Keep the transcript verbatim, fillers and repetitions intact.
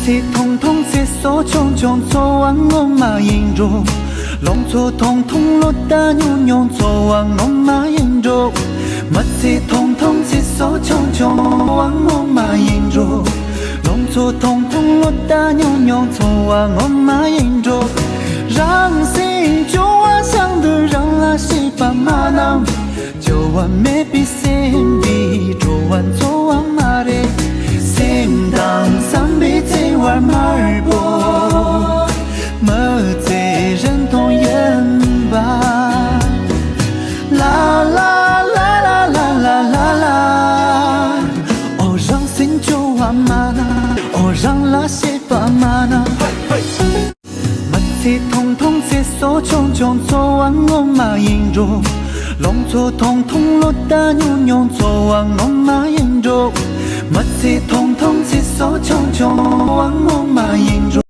ཚེ་ཐུང་ཐུང་ཚེ་སྲོག་ཆུང་ཆུང་འཚོ་བ་ངོ་མ་ཡིན་འགྲོ། ལོ་ཚོད་ཐུང་ཐུང་ལོ་ཟླ་ཉུང་ཉུང་འཚོ་བ་ངོ་མ་ཡིན་འགྲོ། མི་ཚེ་ཐུང་ཐུང་ཚེ་སྲོག་ཆུང་ཆུང་འཚོ་བ་ངོ་མ་ཡིན་འགྲོ། ལོ་ཚོད་ཐུང་ཐུང་ལོ་ཟླ་ཉུང་ཉུང་འཚོ་བ་ངོ་མ་ཡིན་འགྲོ། རང་སེམས་སྐྱོ་བ་སང་དུ་རང་ལ་ཤེས་པ་མ་གནང་། སྐྱོ་བ་མེད་པའི་སེམས་འདི་སྤྲོ་བ་འཚོ་བ་མ་རེད། སེམས་དང་བསམ་པའི་བརྩེ་བར་དམར་པོ། མི་ཚེ་རིང་ཐུང་ཡིན་པ། ལ་ལ་ལ་ལ་ལ། ཨོ་རང་སེམས་སྐྱོ་བ་མ་ན། ཨོ་རང་ལ་ཤེས་པ་མ་ན། མི་ཚེ་ཐུང་ཐུང་ཚེ་སྲོག་ཆུང་ཆུང་འཚོ་བ་ངོ་མ་ཡིན་འགྲོ། ལོ་ཚོད་ཐུང་ཐུང་ལོ་ཟླ་ཉུང་ཉུང་འཚོ་བ་ངོ་མ་ཡིན་འགྲོ། མི་ཚེ་ཐུང་ཐུང་ཚེ་སྲོག་ཆུང་ཆུང་འཚོ་བ་ངོ་མ་